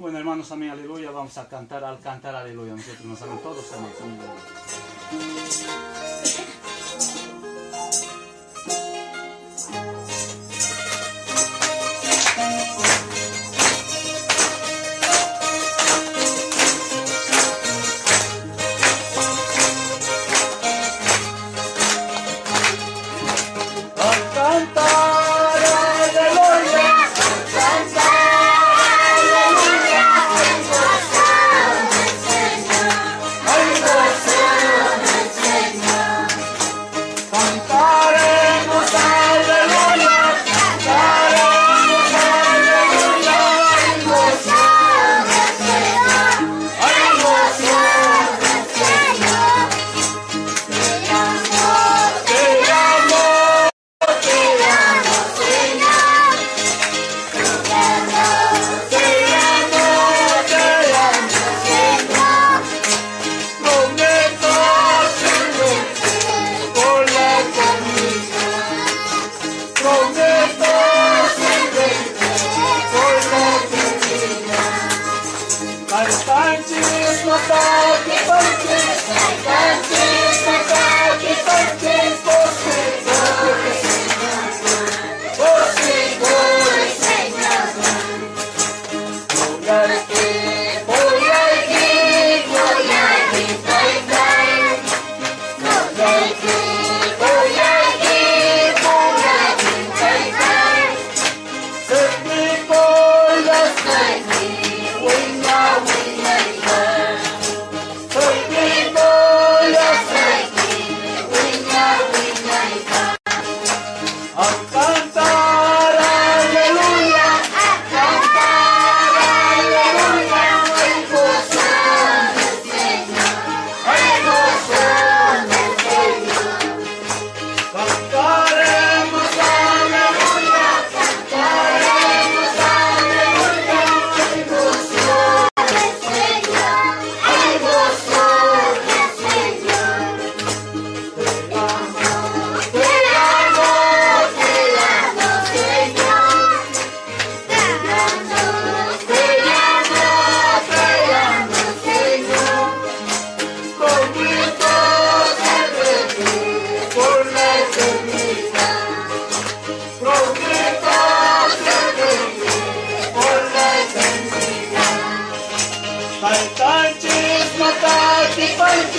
Bueno, hermanos, amén, aleluya. Vamos a cantar al cantar, aleluya. Nosotros nos amén todos, amén. Al cantar, aleluya. Cantaremos aleluya, cantaremos aleluya, al gozo del Señor, al gozo del Señor. Te amo, te amo, Señor. Te amo, te amo, Señor. Prometo servirte por la eternidad. Prometo servirte por la eternidad. Cantantes, mataque, panches, cantantes, mataque, panches, por seguro, por seguro, Señor. Voy a ir, voy a ir, voy a ir, voy a ir, voy a ir, voy a ir. Soy Al cantar, aleluya, cantar, aleluya, el gozo del Señor, el gozo del Señor. Cantaremos, aleluya, cantaremos, aleluya, el gozo del Señor, el gozo del Señor. Te amo, te amo, Señor. Te amo, te amo, te amo, Señor. Prometo servirte por la eternidad. Prometo servirte por la eternidad. Cantantes, mataque, panches.